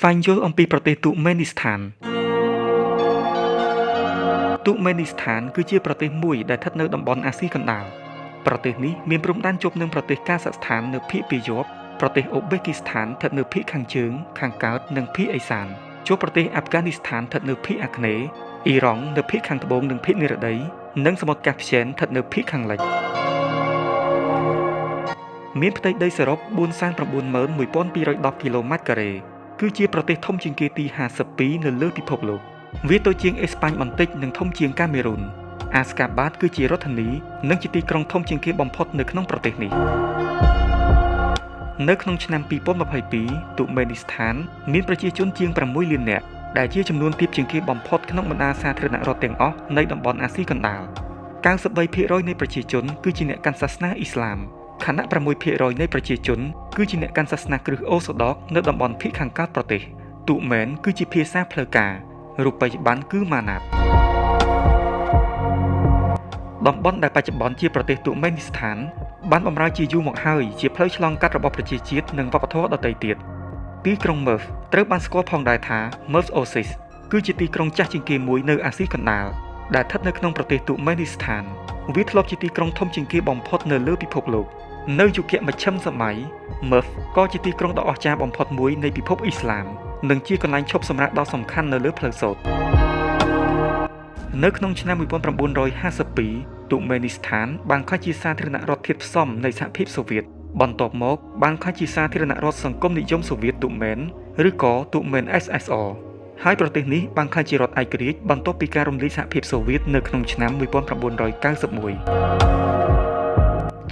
ស្វែងយល់អំពីប្រទេសទូមេនីស្ថានទូមេនីស្ថានគឺជាប្រទេសមួយដែលស្ថិតនៅតំបន់អាស៊ីកណ្ដាលប្រទេសនេះមានព្រំដែនជាប់នឹងប្រទេសកាសាក់ស្ថាននៅភាគពាយព្យប្រទេសអូបេគីស្ថានស្ថិតនៅភាគខាងជើងខាងកើតនិងភាគឦសានជាប់ប្រទេសអាហ្វហ្គានីស្ថានស្ថិតនៅភាគអាគ្នេយ៍អ៊ីរ៉ង់នៅភាគខាងត្បូងនិងភាគនិរតីនិងសមុទ្រកាស្ពៀនស្ថិតនៅភាគខាងលិចមានផ្ទៃដីសរុប491,210គីឡូម៉ែត្រការ៉េគឺជាប្រទេសធំជាងគេទី52នៅលើពិភពលោកវាតូចជាងអេស្ប៉ាញបន្តិចនិងធំជាងកាមេរូនអាស្កាបាតគឺជារដ្ឋធានីនិងជាទីក្រុងធំជាងគេបំផុតនៅក្នុងប្រទេសនេះនៅក្នុងឆ្នាំ2022ទូមេនីស្ថានមានប្រជាជនជាង6លាននាក់ដែលជាចំនួនទាបជាងគេបំផុតក្នុងបណ្ដាសាធារណរដ្ឋទាំងអស់នៃតំបន់អាស៊ីកណ្ដាល93%នៃប្រជាជនគឺជាអ្នកកាន់សាសនាអ៊ីស្លាមខណៈ6%នៃប្រជាជនគឺជាអ្នកកាន់សាសនាគ្រឹះអូសូដុកនៅតំបន់ភាគខាងកើតប្រទេសទូមែនគឺជាភាសាផ្លូវការរូបិយប័ណ្ណគឺម៉ាណាប់តំបន់ដែលបច្ចុប្បន្នជាប្រទេសទូមេនីស្ថានបានបម្រើជាយូរមកហើយជាផ្លូវឆ្លងកាត់របស់ប្រជាជាតិនិងវប្បធម៌ដទៃទៀតទីក្រុងមើហ្វត្រូវបានស្គាល់ផងដែរថា Merv Oasis គឺជាទីក្រុងចាស់ជាងគេមួយនៅអាស៊ីកណ្ដាលដែលស្ថិតនៅក្នុងប្រទេសទូមេនីស្ថានវាធ្លាប់ជាទីក្រុងធំជាងគេបំផុតនៅលើពិភពលោកនៅយុគមជ្ឈិមសម័យមើហ្វក៏ជាទីក្រុងដ៏អស្ចារ្យបំផុតមួយនៃពិភពអ៊ីស្លាមនិងជាកន្លែងឈប់សម្រាកដ៏សំខាន់នៅលើផ្លូវសូត្រនៅក្នុងឆ្នាំ1952ទូមេនីស្ថានបានក្លាយជាសាធារណរដ្ឋធាតុផ្សំនៃសហភាពសូវៀតបន្ទាប់មកបានក្លាយជាសាធារណរដ្ឋសង្គមនិយមសូវៀតទូមែនឬក៏ទូមែន SSR ហើយប្រទេសនេះបានក្លាយជារដ្ឋឯករាជ្យបន្ទាប់ពីការរំលាយសហភាពសូវៀតនៅក្នុងឆ្នាំ1991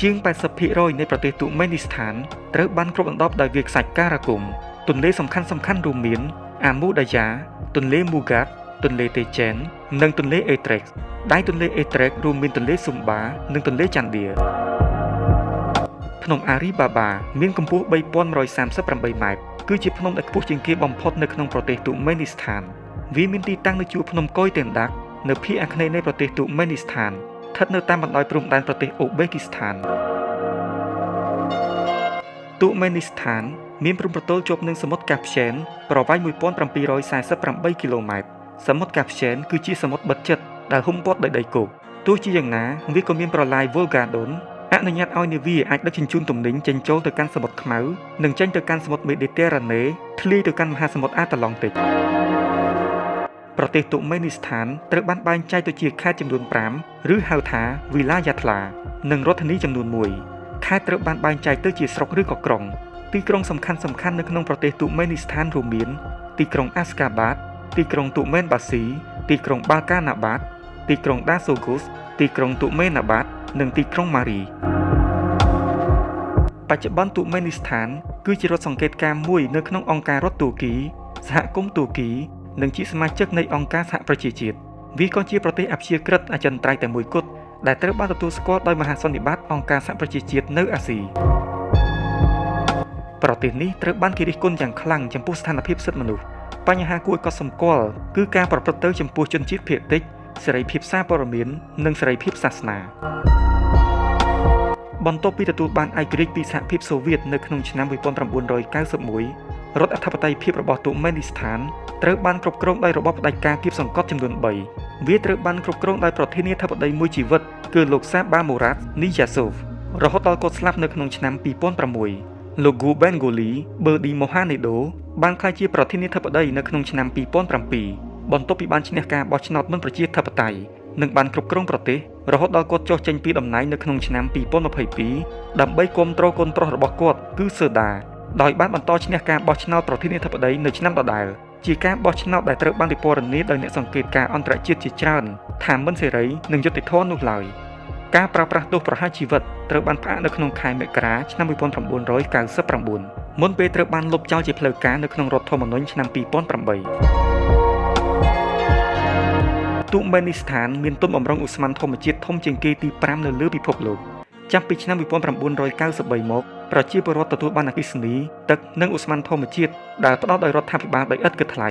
ជាង80%នៃប្រទេសទូមេនីស្ថានត្រូវបានគ្របដណ្ដប់ដោយវាលខ្សាច់ការ៉ាគុំទន្លេសំខាន់ៗរួមមានអាមូដាយ៉ាទន្លេមូហ្គាតទន្លេតេជែននិងទន្លេអេត្រេកដៃទន្លេអេត្រេករួមមានទន្លេស៊ុំបានិងទន្លេចាន់ឌាភ្នំអារីបាបាមានកម្ពស់3138ម៉ែត្រគឺជាភ្នំដែលខ្ពស់ជាងគេបំផុតនៅក្នុងប្រទេសទូមេនីស្ថានវាមានទីតាំងនៅជួរភ្នំកុយតេនដាក់នៅភាគអាគ្នេយ៍នៃប្រទេសទូមេនីស្ថានស្ថិតនៅតាមបណ្ដោយព្រំដែនប្រទេសអូបេគីស្ថានទូមេនីស្ថានមានព្រំប្រទល់ជាប់នឹងសមុទ្រកាស្ពៀនប្រវែង1748គីឡូម៉ែត្រសមុទ្រកាស្ពៀនគឺជាសមុទ្របិទជិតដែលហ៊ុមព័ទ្ធដោយដីគោកទោះជាយ៉ាងណាវាក៏មានប្រឡាយវ៉ូលហ្គាដូនអនុញ្ញាតឲ្យនាវាអាចដឹកជញ្ជូនទំនិញចេញចូលទៅកាន់សមុទ្រខ្មៅនិងចេញទៅកាន់សមុទ្រមេឌីទែរ៉ាណេធ្លាយទៅកាន់មហាសមុទ្រអាត្លង់ទិកប្រទេសទូមេនីស្ថានត្រូវបានបែងចែកទៅជាខេត្តចំនួន5ឬហៅថាវីឡាយ៉ាថ្លានិងរដ្ឋធានីចំនួន1ខេត្តត្រូវបានបែងចែកទៅជាស្រុកឬក៏ក្រុងទីក្រុងសំខាន់ៗនៅក្នុងប្រទេសទូមេនីស្ថានរួមមានទីក្រុងអាស្កាបាតទីក្រុងទូមែនបាស៊ីទីក្រុងបាល់កាណាបាតទីក្រុងដាសូហ្គូសទីក្រុងទូមេណាបាតនិងទីក្រុងម៉ារីបច្ចុប្បន្នទូមេនីស្ថានគឺជារដ្ឋសង្កេតការណ៍មួយនៅក្នុងអង្គការរដ្ឋទូគីសហគមន៍ទូគីនិងជាសមាជិកនៃអង្គការសហប្រជាជាតិវាក៏ជាប្រទេសអព្យាក្រឹតអចិន្ត្រៃយ៍តែមួយគត់ដែលត្រូវបានទទួលស្គាល់ដោយមហាសន្និបាតអង្គការសហប្រជាជាតិនៅអាស៊ីប្រទេសនេះត្រូវបានគេរិះគន់យ៉ាងខ្លាំងចំពោះស្ថានភាពសិទ្ធិមនុស្សបញ្ហាគួរឲ្យកត់សម្គាល់គឺការប្រព្រឹត្តទៅចំពោះជនជាតិភាគតិចសេរីភាពសារព័ត៌មាននិងសេរីភាពសាសនាបន្ទាប់ពីទទួលបានឯករាជ្យពីសហភាពសូវៀតនៅក្នុងឆ្នាំ1991រដ្ឋអធិបតេយ្យភាពរបស់ទូមេនីស្ថានត្រូវបានគ្រប់គ្រងដោយរបបផ្ដាច់ការគៀបសង្កត់ចំនួន3វាត្រូវបានគ្រប់គ្រងដោយប្រធានាធិបតីមួយជីវិតគឺលោកសាបាមូរ៉ាតនីយ៉ាសូវរហូតដល់គាត់ស្លាប់នៅក្នុងឆ្នាំ2006លោកហ្គូបេនហ្គូលីបឺឌីម៉ូហានេដូបានក្លាយជាប្រធានាធិបតីនៅក្នុងឆ្នាំ2007បន្ទាប់ពីបានឈ្នះការបោះឆ្នោតមិនប្រជាធិបតេយ្យនិងបានគ្រប់គ្រងប្រទេសរហូតដល់គាត់ចុះចេញពីតំណែងនៅក្នុងឆ្នាំ2022ដើម្បីគាំទ្រកូនប្រុសរបស់គាត់គឺសឺដាដោយបានបន្តឈ្នះការបោះឆ្នោតប្រធានាធិបតីនៅឆ្នាំដដែលជាការបោះឆ្នោតដែលត្រូវបានពិពណ៌នាដោយអ្នកសង្កេតការណ៍អន្តរជាតិជាច្រើនថាមិនសេរីនិងយុត្តិធម៌នោះឡើយការប្រើប្រាស់ទោសប្រហារជីវិតត្រូវបានផ្អាកនៅក្នុងខែមករាឆ្នាំ1999មុនពេលត្រូវបានលុបចោលជាផ្លូវការនៅក្នុងរដ្ឋធម្មនុញ្ញឆ្នាំ2008ទូមេនីស្ថានមានទុនបំរុងឧស្ម័នធម្មជាតិធំជាងគេទី5នៅលើពិភពលោកចាប់ពីឆ្នាំ1993មកប្រជាពលរដ្ឋទទួលបានអគ្គិសនីទឹកនិងឧស្ម័នធម្មជាតិដែលផ្ដល់ដោយរដ្ឋាភិបាលដោយឥតគិតថ្លៃ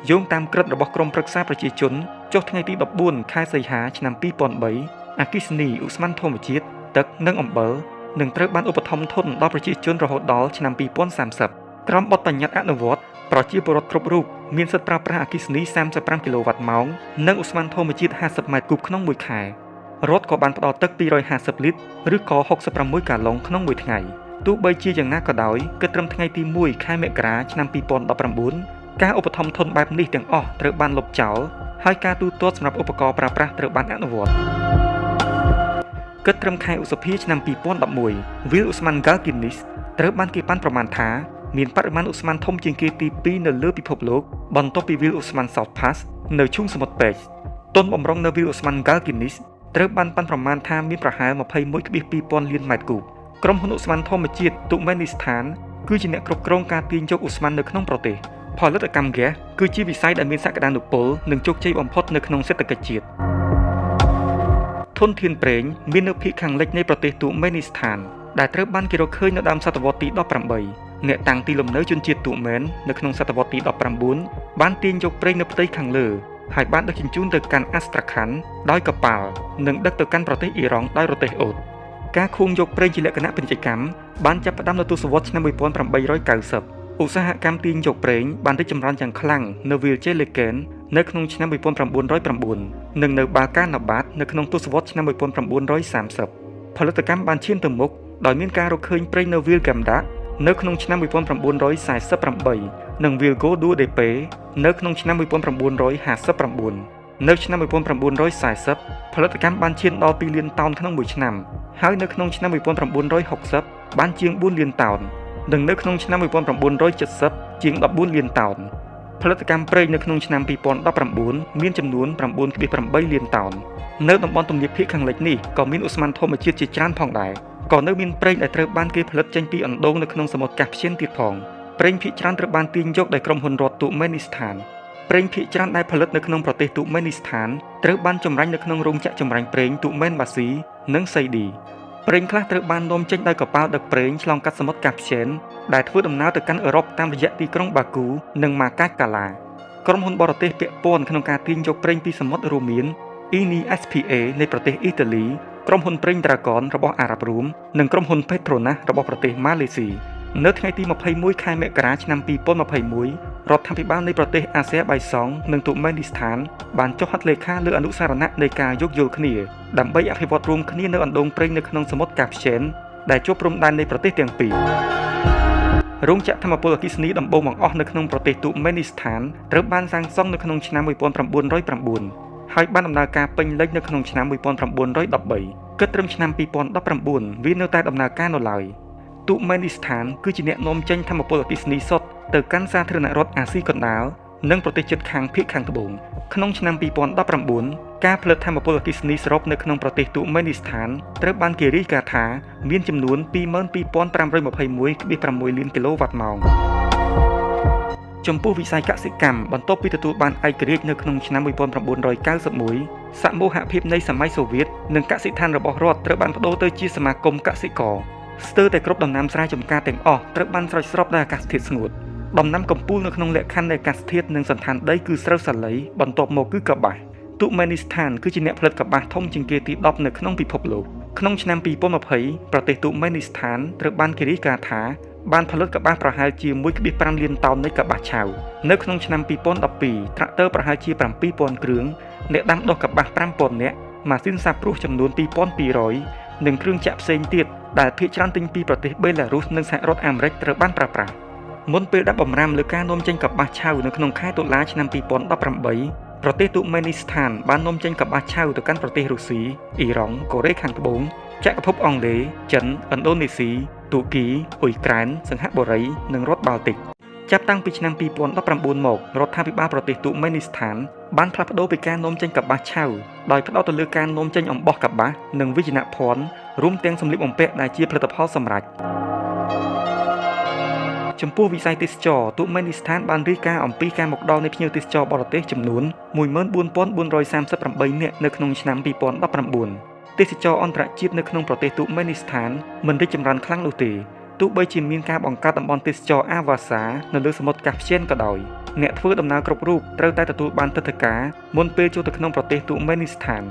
យោងតាមក្រឹត្យរបស់ក្រមប្រឹក្សាប្រជាជនចុះថ្ងៃទី14ខែសីហាឆ្នាំ2003អគ្គិសនីឧស្ម័នធម្មជាតិទឹកនិងអំបិលនឹងត្រូវបានឧបត្ថម្ភធនដល់ប្រជាជនរហូតដល់ឆ្នាំ2030ក្រមបទបញ្ញត្តិអនុវត្ត ប្រជាពលរដ្ឋគ្រប់រូបមានសិទ្ធិប្រើប្រាស់អគ្គិសនី35គីឡូវ៉ាត់ម៉ោងនិងឧស្ម័នធម្មជាតិ50ម៉ែត្រគូបក្នុងមួយខែរដ្ឋក៏បានផ្ដល់ទឹក250លីត្រឬក៏66កាឡុងក្នុងមួយថ្ងៃទោះបីជាយ៉ាងណាក៏ដោយគិតត្រឹមថ្ងៃទី1ខែមករាឆ្នាំ2019ការឧបត្ថម្ភធនបែបនេះទាំងអស់ត្រូវបានលុបចោលហើយការទូទាត់សម្រាប់ឧបករណ៍ប្រើប្រាស់ត្រូវបានអនុវត្តគិតត្រឹមខែឧសភាឆ្នាំ2011វាលឧស្ម័ន Galkynysh ត្រូវបានគេប៉ាន់ប្រមាណថាមានបរិមាណឧស្ម័នធំជាងគេទី2នៅលើពិភពលោកបន្ទាប់ពីវាលឧស្ម័ន South Pass នៅឈូងសមុទ្រពេកទុនបំរុងនៅវាលឧស្ម័ន Galkynysh ត្រូវបានប៉ាន់ប្រមាណថាមានប្រហែល 21.2 ពាន់លានម៉ែត្រគូបក្រុមហ៊ុនឧស្ម័នធម្មជាតិទុកមេនីស្ថានគឺជាអ្នកគ្រប់គ្រងការទាញយកឧស្ម័ននៅក្នុងប្រទេសផលិតកម្មហ្គាសគឺជាវិស័យដែលមានសក្តានុពលនិងជោគជ័យបំផុតនៅក្នុងសេដ្ឋកិច្ចជាតិធនធានប្រេងមាននៅភាគខាងលិចនៃប្រទេសទុកមេនីស្ថានដែលត្រូវបានគេរកឃើញនៅដើមសតវត្សទី18អ្នកតាំងទីលំនៅជនជាតិទុកមែននៅក្នុងសតវត្សទី19បានទាញយកប្រេងនៅផ្ទៃខាងលើហើយបានដឹកជញ្ជូនទៅកាន់អាស្ត្រាខាន់ដោយកប៉ាល់និងដឹកទៅកាន់ប្រទេសអ៊ីរ៉ង់ដោយរទេះអូតការខួងយកប្រេងជាលក្ខណៈពាណិជ្ជកម្មបានចាប់ផ្ដើមនៅទសវត្សរ៍ឆ្នាំ1890ឧស្សាហកម្មទាញយកប្រេងបានរីកចម្រើនយ៉ាងខ្លាំងនៅវាលជេលេកេននៅក្នុងឆ្នាំ1909និងនៅបាកាណាបាតនៅក្នុងទសវត្សរ៍ឆ្នាំ1930ផលិតកម្មបានឈានទៅមុខដោយមានការរកឃើញប្រេងនៅវាលហ្គាំដានៅក្នុងឆ្នាំ1948និងវាលហ្គោឌូដេប៉េនៅក្នុងឆ្នាំ1959នៅឆ្នាំ1940ផលិតកម្មបានឈានដល់2លានតោនក្នុងមួយឆ្នាំហើយនៅក្នុងឆ្នាំ1960បានជាង4លានតោននិងនៅក្នុងឆ្នាំ1970ជាង14លានតោនផលិតកម្មប្រេងនៅក្នុងឆ្នាំ2019មានចំនួន 9.8 លានតោននៅតំបន់ទំនាបភាគខាងលិចនេះក៏មានឧស្ម័នធម្មជាតិជាច្រើនផងដែរក៏នៅមានប្រេងដែលត្រូវបានគេផលិតចេញពីអណ្ដូងនៅក្នុងសមុទ្រកាស្ពៀនទៀតផងប្រេងភាគច្រើនត្រូវបានទាញយកដោយក្រុមហ៊ុនរដ្ឋទុកមេនីស្ថានប្រេងភាគច្រើនដែលផលិតនៅក្នុងប្រទេសទុកមេនីស្ថានត្រូវបានចម្រាញ់នៅក្នុងរោងចក្រចម្រាញ់ប្រេងទុកមែនបាស៊ីនិងសៃឌីប្រេងខ្លះត្រូវបាននាំចេញដោយកប៉ាល់ដឹកប្រេងឆ្លងកាត់សមុទ្រកាស្ពៀនដែលធ្វើដំណើរទៅកាន់អឺរ៉ុបតាមរយៈទីក្រុងបាគូនិងម៉ាកាកាឡាក្រុមហ៊ុនបរទេសពាក់ព័ន្ធក្នុងការទាញយកប្រេងពីសមុទ្ររួមមាន Eni SPA នៃប្រទេសអ៊ីតាលីក្រុមហ៊ុនប្រេង Dragon របស់អារ៉ាប់រួមនិងក្រុមហ៊ុន Petronas របស់ប្រទេសម៉ាឡេស៊ីនៅថ្ងៃទី21ខែមករាឆ្នាំ2021រដ្ឋាភិបាលនៃប្រទេសអាស៊ែបៃសង់និងទុកមេនីស្ថានបានចុះហត្ថលេខាលើអនុស្សរណៈនៃការយោគយល់គ្នាដើម្បីអភិវឌ្ឍរួមគ្នានៅអណ្ដូងប្រេងនៅក្នុងសមុទ្រកាស្ពៀនដែលជាប់ព្រំដែននៃប្រទេសទាំងពីររោងចក្រធម្មពលអគ្គិសនីដំបូងបង្អស់នៅក្នុងប្រទេសទុកមេនីស្ថានត្រូវបានសាងសង់នៅក្នុងឆ្នាំ1909ហើយបានដំណើរការពេញលេញនៅក្នុងឆ្នាំ1913គិតត្រឹមឆ្នាំ2019វានៅតែដំណើរការនៅឡើយទុកមេនីស្ថានគឺជាអ្នកនាំចេញធម្មពលអគ្គិសនីសុទ្ធទៅកាន់សាធារណរដ្ឋអាស៊ីកណ្ដាលនិងប្រទេសជិតខាងភាគខាងត្បូងក្នុងឆ្នាំ2019ការផលិតធម្មពលអគ្គិសនីសរុបនៅក្នុងប្រទេសទុកមេនីស្ថានត្រូវបានគេរាយការណ៍ថាមានចំនួន 22,521.6 លានគីឡូវ៉ាត់ម៉ោងចំពោះវិស័យកសិកម្មបន្ទាប់ពីទទួលបានឯករាជ្យនៅក្នុងឆ្នាំ1991សមូហភាពនៃសម័យសូវៀតនិងកសិដ្ឋានរបស់រដ្ឋត្រូវបានប្ដូរទៅជាសមាគមកសិករស្ទើរតែគ្រប់ដំណាំស្រែចម្ការទាំងអស់ត្រូវបានស្រោចស្រពដោយអាកាសធាតុស្ងួតដំណាំកំពូលនៅក្នុងលក្ខខណ្ឌនៃអាកាសធាតុនិងសណ្ឋានដីគឺស្រូវសាលីបន្ទាប់មកគឺកប្បាសទុកមេនីស្ថានគឺជាអ្នកផលិតកប្បាសធំជាងគេទី10នៅក្នុងពិភពលោកក្នុងឆ្នាំ2020ប្រទេសទុកមេនីស្ថានត្រូវបានគេរាយការណ៍ថាបានផលិតកប្បាសប្រហែលជា 1.5 លានតោននៃកប្បាសឆៅនៅក្នុងឆ្នាំ2012ត្រាក់ទ័រប្រហែលជា 7,000 គ្រឿងអ្នកដាំដុះកប្បាស 5,000 នាក់ម៉ាស៊ីនសាបព្រួសចំនួន 2,200 និងគ្រឿងចក្រផ្សេងទៀតដែលភាគច្រើនទិញពីប្រទេសបេឡារុសនិងសហរដ្ឋអាមេរិកត្រូវបានប្រើប្រាស់មុនពេលដាក់បំរាមលើការនាំចេញកប្បាសឆៅនៅក្នុងខែតុលាឆ្នាំ2018ប្រទេសទុកមេនីស្ថានបាននាំចេញកប្បាសឆៅទៅកាន់ប្រទេសរុស្ស៊ីអ៊ីរ៉ង់កូរ៉េខាងត្បូងចក្រភពអង់គ្លេសចិនឥណ្ឌូនេស៊ីទូគីអ៊ុយក្រែនសិង្ហបុរីនិងរដ្ឋបាល់ទិកចាប់តាំងពីឆ្នាំ2019មករដ្ឋាភិបាលប្រទេសទុកមេនីស្ថានបានផ្លាស់ប្ដូរពីការនាំចេញកប្បាសឆៅដោយផ្ដោតទៅលើការនាំចេញអំបោះកប្បាសនិងវិជ្ជនភ័ណ្ឌរួមទាំងសម្លៀកបំពាក់ដែលជាផលិតផលសម្រេចចំពោះវិស័យទេសចរណ៍ទុកមេនីស្ថានបានរាយការណ៍អំពីការមកដល់នៃភ្ញៀវទេសចរបរទេសចំនួន 14,438 នាក់នៅក្នុងឆ្នាំ2019ទេសចរអន្តរជាតិនៅក្នុងប្រទេសទុកមេនីស្ថានមិនរីកចម្រើនខ្លាំងនោះទេទោះបីជាមានការបង្កើតតំបន់ទេសចរអាវ៉ាសានៅលើសមុទ្រកាស្ពៀនក៏ដោយអ្នកធ្វើដំណើរគ្រប់រូបត្រូវតែទទួលបានទិដ្ឋាការមុនពេលចូលទៅក្នុងប្រទេសទុកមេនីស្ថាន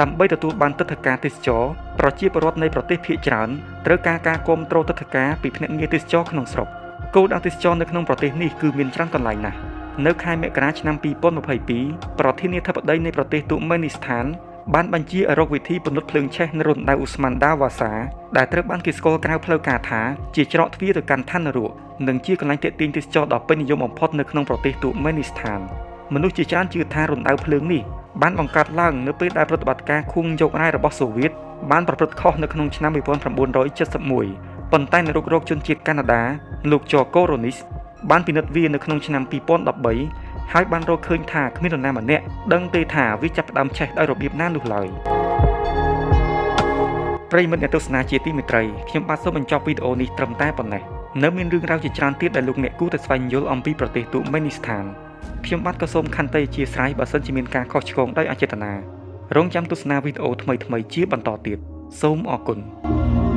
ដើម្បីទទួលបានទិដ្ឋាការទេសចរប្រជាពលរដ្ឋនៃប្រទេសភាគច្រើនត្រូវការការគាំទ្រទិដ្ឋាការពីភ្នាក់ងារទេសចរក្នុងស្រុក គោលដៅទេសចរនៅក្នុងប្រទេសនេះគឺមានច្រើនកន្លែងណាស់នៅខែមករាឆ្នាំ2022ប្រធានាធិបតីនៃប្រទេសទូមេនីស្ថានបានបញ្ជាឲ្យរកវិធីពន្លត់ភ្លើងឆេះនៅរណ្ដៅឧស្ម័នដាវ៉ាសាដែលត្រូវបានគេស្គាល់ក្រៅផ្លូវការថាជាច្រកទ្វារទៅកាន់ឋាននរកនិងជាកន្លែងទាក់ទាញទេសចរដ៏ពេញនិយមបំផុតនៅក្នុងប្រទេសទូមេនីស្ថានមនុស្សជាច្រើនជឿថារណ្ដៅភ្លើងនេះបានបង្កើតឡើងនៅពេលដែលប្រតិបត្តិការខួងយករ៉ែរបស់សូវៀតបានប្រព្រឹត្តខុសនៅក្នុងឆ្នាំ1971ប៉ុន្តែអ្នករុករកជនជាតិកាណាដាលោកចកូរ៉ូនីសបានពិនិត្យវានៅក្នុងឆ្នាំ2013ហើយបានរកឃើញថាគ្មាននរណាម្នាក់ដឹងទេថាវាចាប់ផ្ដើមឆេះដោយរបៀបណានោះឡើយប្រិយមិត្តអ្នកទស្សនាជាទីមេត្រីខ្ញុំបាទសូមបញ្ចប់វីដេអូនេះត្រឹមតែប៉ុណ្ណេះនៅមានរឿងរ៉ាវជាច្រើនទៀតដែលលោកអ្នកគួរតែស្វែងយល់អំពីប្រទេសទូមេនីស្ថានខ្ញុំបាទក៏សូមខន្តីអធ្យាស្រ័យបើសិនជាមានការខុសឆ្គងដោយអចេតនារងចាំទស្សនាវីដេអូថ្មីៗជាបន្តទៀតសូមអរគុណ។